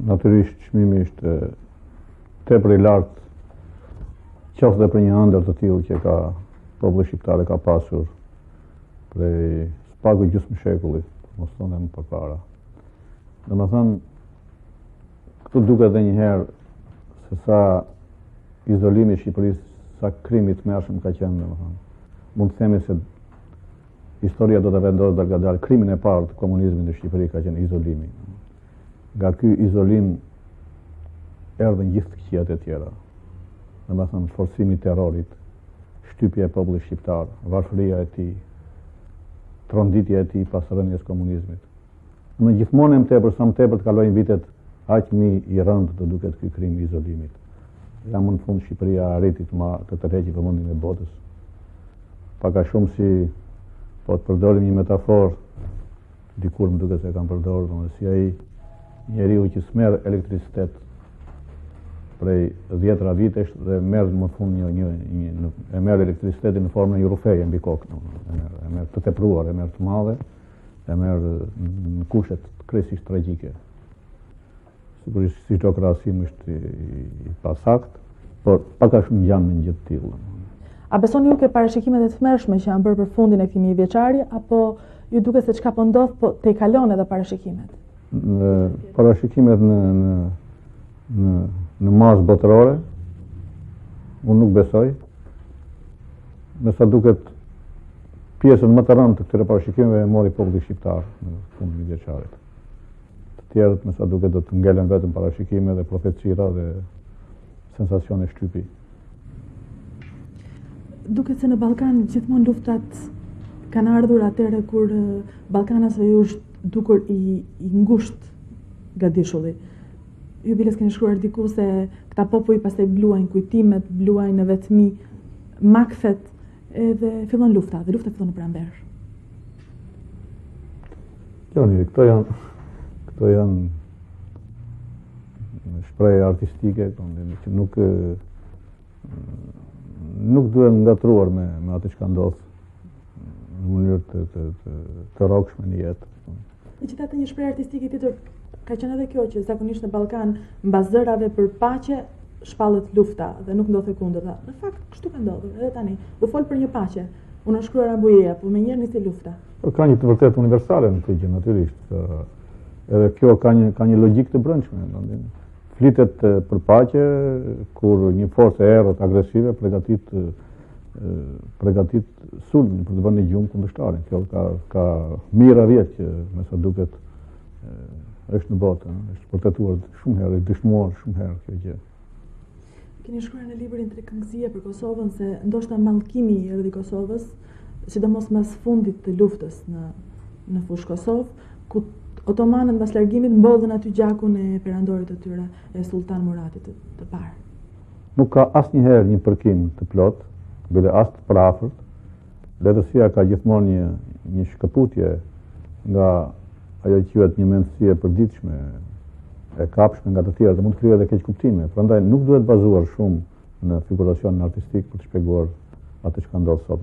Natyrisht çmimi ishte tepër i lartë, qoftë dhe për një ëndërr të tillë që ka populli shqiptar e ka pasur prej së paku gjysmë shekulli, mos thonë më përpara. Domethënë, këtu duket edhe një herë se sa izolimi i Shqipërisë, sa krim i tmerrshëm ka qenë, domethënë. Mund të themi se Historia do të vendosë dalngadalë krimin e parë të komunizmit në Shqipëri ka qenë izolimi. Nga ky izolim erdhën gjithë të këqijat e tjera. Domethënë, forcimi i terrorit, shtypja e popullit shqiptar, varfëria e tij, tronditja e tij pas rënies komunizmit. Në gjithmonë e më tepër, sa më tepër të kalojnë vitet, aq më i rëndë do duket ky krim i izolimit. Ja më në fund Shqipëria arriti të ma të tërheqë vëmendjen e botës. Pak a shumë si po të përdorim një metaforë, dikur më duket se e kam përdorur, domethënë si ai njeriu që s'merr elektricitet prej dhjetra vitesh dhe merr më fund një një një në, e merr elektricitetin në formën e një rrufeje mbi kokë, domethënë, e merr e merr të tepruar, e merr të madhe, e merr në kushtet krejtësisht tragjike. Sigurisht si çdo krahasim është i, i pasaktë, por pak a shumë ngjan me një gjë të tillë. A besoni ju ke parashikimet e tmerrshme që janë bërë për fundin e këtij mijëvjeçari apo ju duket se çka po ndodh po tejkalon edhe parashikimet? Në parashikimet në në në në masë botërore unë nuk besoj. Me sa duket pjesën më të rëndë të këtyre parashikimeve e mori populli shqiptar në fund të mijëvjeçarit. Të tjerët me sa duket do të ngelen vetëm parashikime dhe profecira dhe sensacione shtypi. Duket se në Ballkan gjithmonë luftrat kanë ardhur atëherë kur ballkanasve ju është dukur i, i ngushtë gadishulli. Ju biles keni shkruar diku se këta popuj pastaj bluajnë kujtimet, bluajnë në vetmi makthet edhe fillon lufta, dhe lufta fillon në pranverë. Jo, një, këto janë këto janë shprehje artistike, që nuk nuk duhen ngatërruar me me atë çka ndodh në mënyrë të të të, të rrokshme në jetë. Megjithatë një shprehje artistike tjetër ka qenë edhe kjo që zakonisht në Ballkan mbas zërave për paqe shpallet lufta dhe nuk ndodh e kundërta. Në fakt, kështu ka ndodhur edhe tani. U fol për një paqe, u nënshkrua Rambujeja, po menjëherë nisi lufta. Po ka një të vërtetë universale në këtë gjë natyrisht. Edhe kjo ka një ka një logjikë të brendshme, domethënë Flitet për paqe kur një forcë e errët agresive pregatit pregatit sulmin për të vënë në gjumë kundërshtarin. Kjo ka ka mijëra vjet që me sa duket është në botë, është vërtetuar shumë herë, është dëshmuar shumë herë kjo gjë. Keni shkruar në librin Tre këngë zie për Kosovën se ndoshta mallkimi i erdhi Kosovës, sidomos mas fundit të luftës në në Fushë Kosovë, ku otomanët mbas largimit mbollën aty gjakun e perandorit të tyre, e Sultan Muratit të, të parë. Nuk ka asnjëherë një përkim të plotë, bile as të përafërt. Letërsia ka gjithmonë një një shkëputje nga ajo që quhet një mendësi e përditshme, e kapshme nga të tjerët, dhe mund të krijojë edhe keqkuptime. Prandaj nuk duhet bazuar shumë në figuracionin artistik për të shpjeguar atë çka ndodh sot.